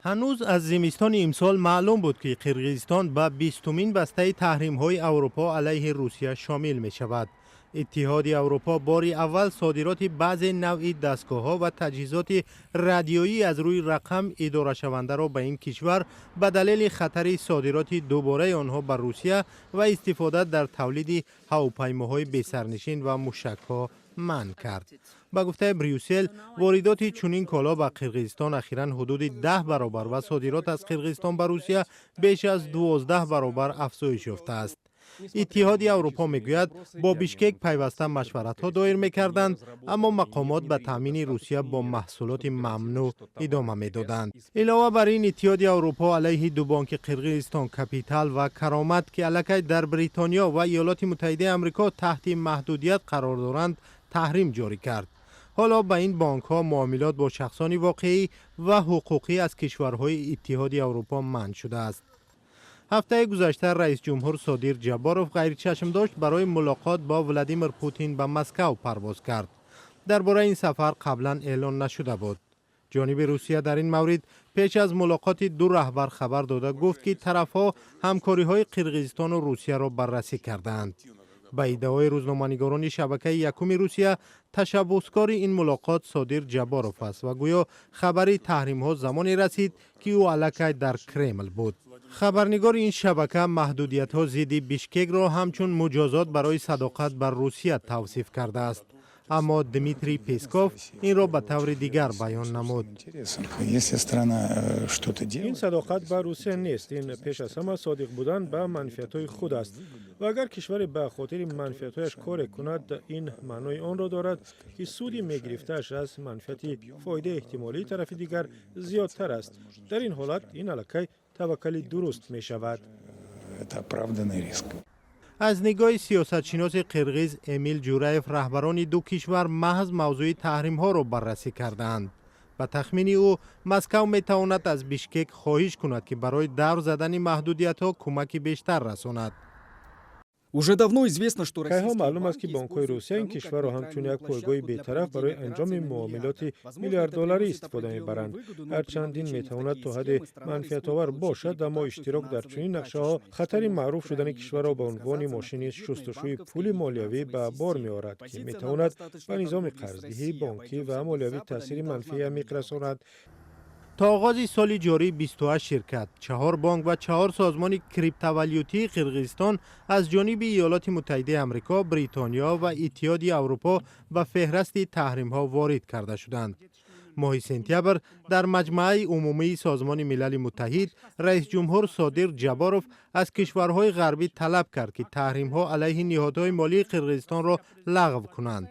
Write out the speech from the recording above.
Ҳанӯз аз зимистони имсол маълум буд, ки Қирғизистон ба 20-умин бастаи таҳримҳои Аврупо алайҳи Русия шомил мешавад. Иттиҳоди Аврупо бори аввал содироти баъзе навъи дастгоҳҳо ва таҷҳизоти радиоӣ аз рӯи рақам идорашавандаро ба ин кишвар ба далели хатари содироти дубораи онҳо ба Русия ва истифода дар тавлиди ҳавопаймоҳои бесарнишин ва мушакҳо манъ кард. Ба гуфтаи Брюссел, воридоти чунин коло ба Қирғизистон ахиран ҳудуди 10 баробар ва содирот аз Қирғизистон ба Русия беш аз 12 баробар афзоиш ёфтааст. Иттиҳоди Аврупо мегӯяд, бо Бишкек пайваста машваратҳо доир мекарданд, аммо мақомот ба таъмини Русия бо маҳсулоти мамнӯъ идома медоданд. Илова бар ин, Иттиҳоди Аврупо алайҳи ду бонки Қирғизистон, Капитал ва Каромат, ки аллакай дар Бритониё ва Иёлоти Муттаҳидаи Амрико таҳти маҳдудият қарор доранд, таҳрим ҷорӣ кард. Ҳоло ба ин бонкҳо муомилот бо шахсони воқеӣ ва ҳуқуқӣ аз кишварҳои Иттиҳоди Аврупо манъ шудааст. Ҳафтаи гузашта раисҷумҳур Содир Ҷабборов ғайричашмдошт барои мулоқот бо Владимир Путин ба Москав парвоз кард. Дар бораи ин сафар қаблан эълон нашуда буд. Ҷониби Русия дар ин маврид пеш аз мулоқоти ду раҳбар хабар дода, гуфт, ки тарафҳо ҳамкориҳои Қирғизистону Русияро баррасӣ кардаанд. Ба иддаои рӯзноманигорони шабакаи Якуми Русия, ташаббускори ин мулоқот Содир Ҷабборов аст ва гӯё хабари таҳримҳо замоне расид, ки ӯ аллакай дар Кремл буд. Хабарнигори ин шабака маҳдудиятҳо зидди Бишкекро ҳамчун муҷозот барои садоқат ба Русия тавсиф кардааст, аммо Дмитрий Песков инро ба таври дигар баён намуд. Ин садоқат ба Русия нест, ин пеш аз ҳама содиқ будан ба манфиатҳои худ аст. Ва агар кишваре ба хотири манфиатҳояш коре кунад, ин маънои онро дорад, ки суди мегирифтааш аз манфиати фоидаи эҳтимолии тарафи дигар зиёдтар аст. Дар ин ҳолат ин аллакай таваккали дуруст мешавад. Аз нигоҳи сиёсатшиноси қирғиз Эмил Ҷураев, раҳбарони ду кишвар маҳз мавзӯи таҳримҳоро баррасӣ кардаанд. Ба тахмини ӯ, Москав метавонад аз Бишкек хоҳиш кунад, ки барои давр задани маҳдудиятҳо кӯмаки бештар расонад. Уже давно известно, что Кайҳо маълум аст, ки бонкҳои Русия ин кишварро ҳамчун як пойгоҳи бетараф барои анҷоми муомилоти миллиарддоларӣ истифода мебаранд. Ҳарчанд ин метавонад то ҳадде манфиатовар бошад, аммо иштирок дар чунин нақшаҳо хатари маъруф шудани кишварро ба унвони мошини шустушӯи пули молиявӣ ба бор меорад, ки метавонад ба низоми қарздиҳӣ, бонкӣ ва молиявӣ таъсири манфии амиқ расонад. То оғози соли ҷорӣ 28 ширкат, чаҳор бонк ва чаҳор созмони криптовалютии Қирғизистон аз ҷониби Иёлоти Муттаҳидаи Амрико, Бритониё ва Иттиҳоди Аврупо ба феҳрасти таҳримҳо ворид карда шуданд. Моҳи сентябр дар Маҷмааи Умумии Созмони Милали Муттаҳид раисҷумҳур Содир Ҷабборов аз кишварҳои ғарбӣ талаб кард, ки таҳримҳо алайҳи ниҳодҳои молии Қирғизистонро лағв кунанд.